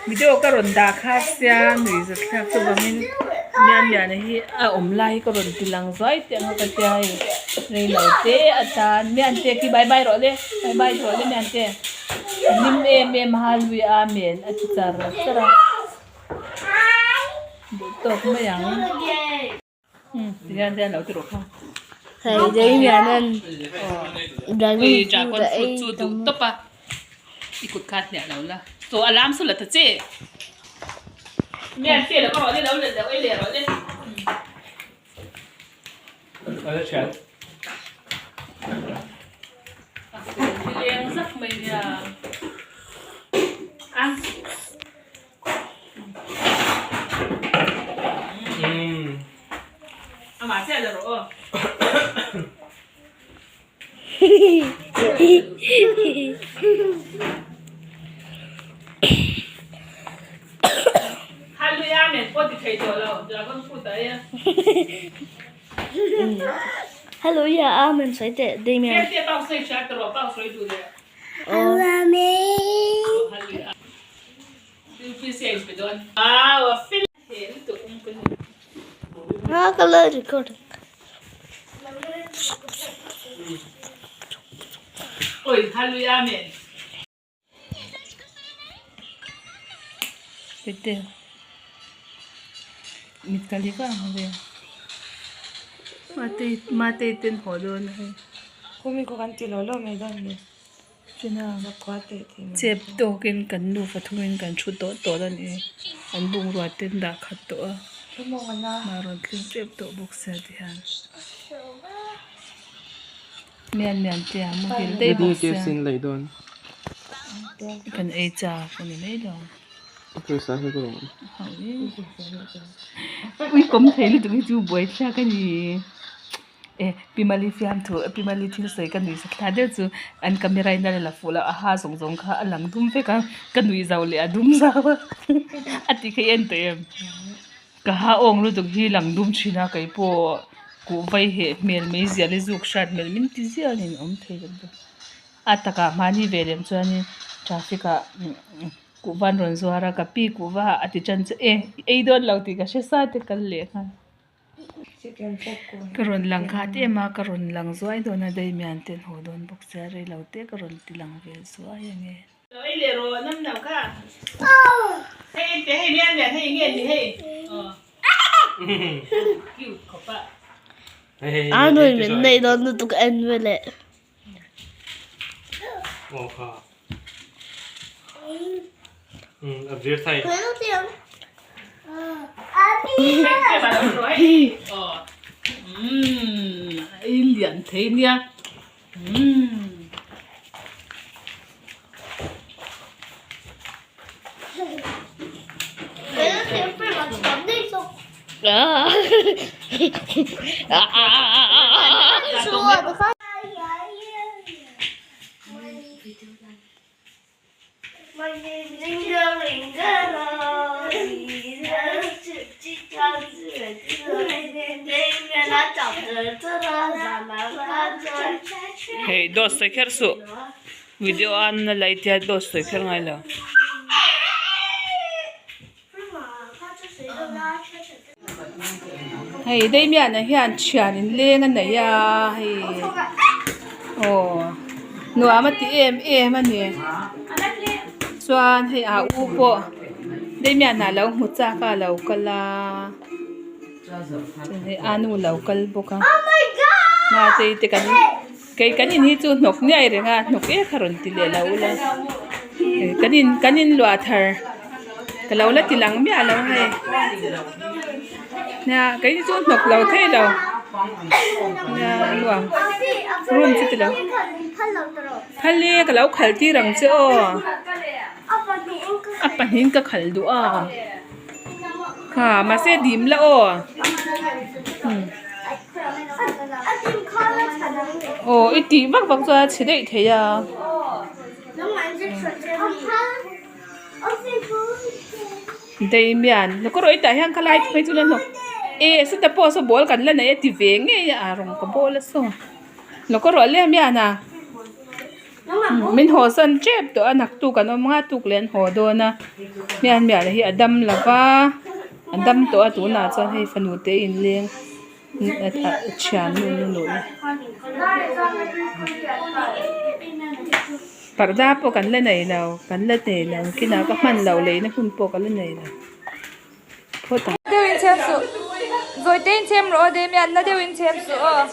Video ka rawn dah kha sia nui zat thlak chu vangin mian mian a hi a awm lai hi ka rawn ti lang zuai teh ang a ka tia hei rei lo te atan mian te khi bye bye rawh le bye bye rawh le mian te a hlim em em a lui a men a ti char char a duh tawk mai ang. Hei dei hian dragon fruit a ei tam a. Hallelujah amen sawi teh dei mian. Ha ka la record. Oi hallelujah amen. Tete. Mit ka li vang ve. Mate mate ten haw dawn hei. Kumi ko kan ti lo lo mai dawn ni. Chep tawkin kan nufa thungin kan thu tawh tawh a ni an bungrua te an dah khat tawh a mah rawn thleng tep tawh bawk sia ti hian mian mian te a muhil daih bawk sia kan ei chak a ni mai lo ui kawm thei lutuk hi chu buaithlak a ni. E pi mali fiamthu pi mali thil sawi ka nuih thla deuh chu an camera in a la fuh loh a ha zawng zawng kha a lang dum vek a ka nuih zo leh a dum zau a a ti kha i en tawh em ka ha awng lutuk hi lang dum thin a keipawh kuh vai heh hmel mai ziah leh zuk hrat hmel min ti ziah a ni awm thei lo bawk a takah mahni ve lem chuanin traffic ah kuh van rawn zuar a ka pi kuh va a ti tan chu e ei dawn lo tih ka hre sa te kal leh nghal. Ka rawn lang khat em a ka rawn lang zuai dawn a Damian te an haw dawn bawk sia rei lo te ka rawn ti lang ve zuai a nge. A nuih min neih dawn lutuk en veleh. Hei dawt sawi kher suh video a an la lai tia dawt sawi kher ngai lo. Hei Damian-a hian thian in leng a nei a hei aw nuam a ti em em a ni chuan hei a u pawh Damian-a lo hmu chak a lo kal a chuan hei a nu lo kal bawk a mahse te kan kei kan in hi chu hnawk niai reng a hnawk ek a rawn ti leh lo ula kan in kan in luah thar ka lo la ti lang miah lo hei nia kei hi chu hnawk lo thei lo nia nuam room chu ti lo phal e ka lo khal tir ang che aw a pahnih in ka khal duh a kha mahse dim la aw. Aw i tih vak vak chuan a chhe daih thei a. Damian lawk erawh hetah hian khalai te phei chu la hnawk e sawta pawh saw ball kan la nei a ti ve ngei a a rawng ka ball a saw lawk erawh le mian a. Min haw san tep tawh a naktuk an awm nga tuk leh an haw dawn a mian miah hi a dam lo va a dam tawh a tunah chuan hei fanu te inleng thiannu nu parda pawh kan la nei lo kan la nei lo kinah ka hman loh leina hun pawh ka la nei lo. Deuhin chhem suh. Zawite in chhem rawh aw Damian, na deuhin chhem suh aw.